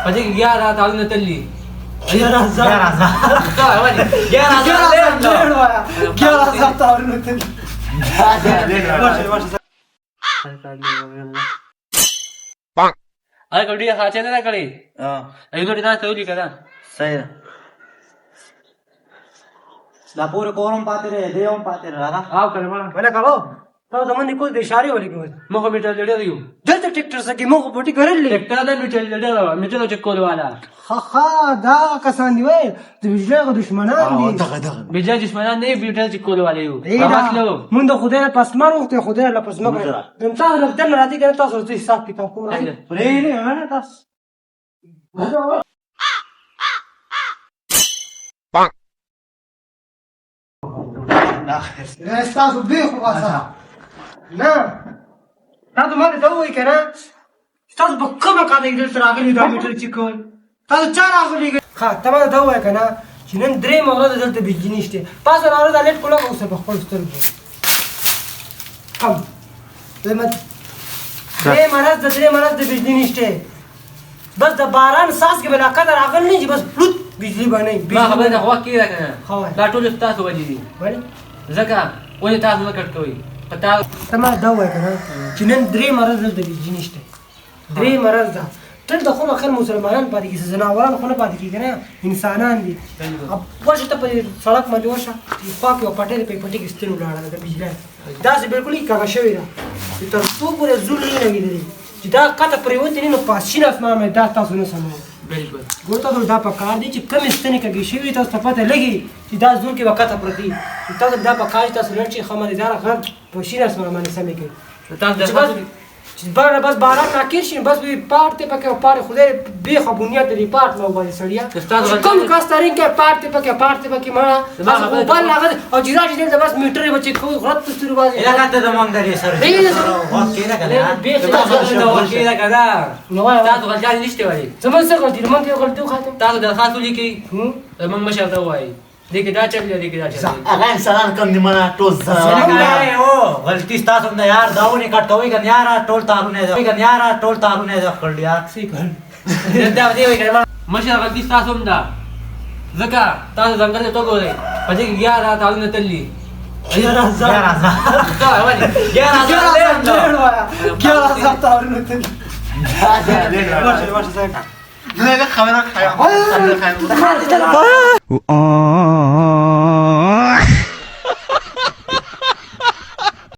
په دې کې 11 تارونه تللي. 11,000. 11,000 تارونه تللي. هغه ډېره خاچه نه ده کړې. ایو ډېر ته ولیکه دا. صحیح ده. دا پورې کورم پاتې دی، دی هم پاتې دی راځه. او کنه ما ولې کړو تاسو زمونږ نیکول د اشارې ولې کوي؟ موږ میټر لډر یو. دلته ټریکټر سکه موږ بوټي کرلې. ټریکټر نه، میټر لډر، میټر چک کول والا. ها ها، دا کسان دی وای د بجلی غو دشمنان دي. دغه دغه بجلی دشمنان نه، میټر چک کول والا یو. مونږ د خدای له پسمان وخت، خدای له پسما کړ. نن تاسو له دنه راځي کنه، تاسو ته حساب کتاب کوم راځي. پرې نه تاسو. نه، ستاسو بې خو باسه نه. تاسو ماته ته ووایئ که نه، تاسو په کومه قاعده کې دلته راغلي دا میټر چې کول؟ تاسو چا راغلي؟ ښه، ته ماته ته ووایه که نه چې نن درېیمه ورځ دلته بجلي نشته. پاسه راغله، دا لټ کوله اوسه په خپلو سترګو کم درېیمه ورځ ده، درېیمه ورځ د بجلي نشته. بس د باران څاڅکې به لا قدر راغلی نه چې بس پلوت بجلي به نه. ما خبره د وخت کېده که نه، دا ټول ستاسو وجې دي. ولې؟ ځکه ولې تاسو نه کټ کوئ په تا. ته ما دا ووایه که نه چې نن درېیمه ورځ دلته بجلي نشته، درېیمه ورځ ده. دلته خو خیر مسلمانان پاتې کېږي، ځناوران خو نه پاتې کېږي نه، انسانان دي. ورشه ته په سړک باندې ورشه، خوا کې یوه پټۍ ده، په پټۍ کې ستن ولاړه ده د بجلۍ، داسې بالکل یې کږه شوې ده چې تر څو پورې زور نه لګېدلی چې دا قطع پرېوتې نه، نو په شین اسمان باندې دا تاسو نه سموئ. بالکل. ګور، تاسو دا په کار دی چې کمې ستنې کږې شوي، تاسو ته پته لګي چې دا زور کې به قطع پرتې. تاسو دا په کار چې تاسو لړ شئ، ښه مزېداره غر په شین اسمان باندې سمې کړئ. تاسو بس چې بار بس باران راکیر شي، بس وی پاټ ته پکې پاټ، خدای به خو بنیاد دې پاټ مو باندې سړیا کوم کاس ترین کې پاټ ته پکې، پاټ ته پکې. ما بل هغه او چې راځي دلته بس میټر به چې کو غلط ستوري بازي. الګا ته زمونږ درې سره وخت کېده کنه. به وخت کېده کنه. نو تاسو غلطیان نشته وایي. زمونږ څه غلطي؟ مونږ یو غلطي وخاته. تاسو درخواست ولیکئ، زمونږ مشر ته ووایئ دې کې دا چل دی، دې کې دا چل دی. هغه انسانان کم دي منه، ټول زناور. او غلطي ستاسو هم ده یار، دا ونې کټ کوئ که یاره، ټول تارونه ده که یاره، ټول تارونه ده کړل یار. څه کړل؟ دا دې وایي که مشر غلطي ستاسو هم ده، ځکه تاسو ځنګل ته وګورئ، په دې کې 11 تارونه تللي. 11,000. 11,000 تارونه تللي. خبره.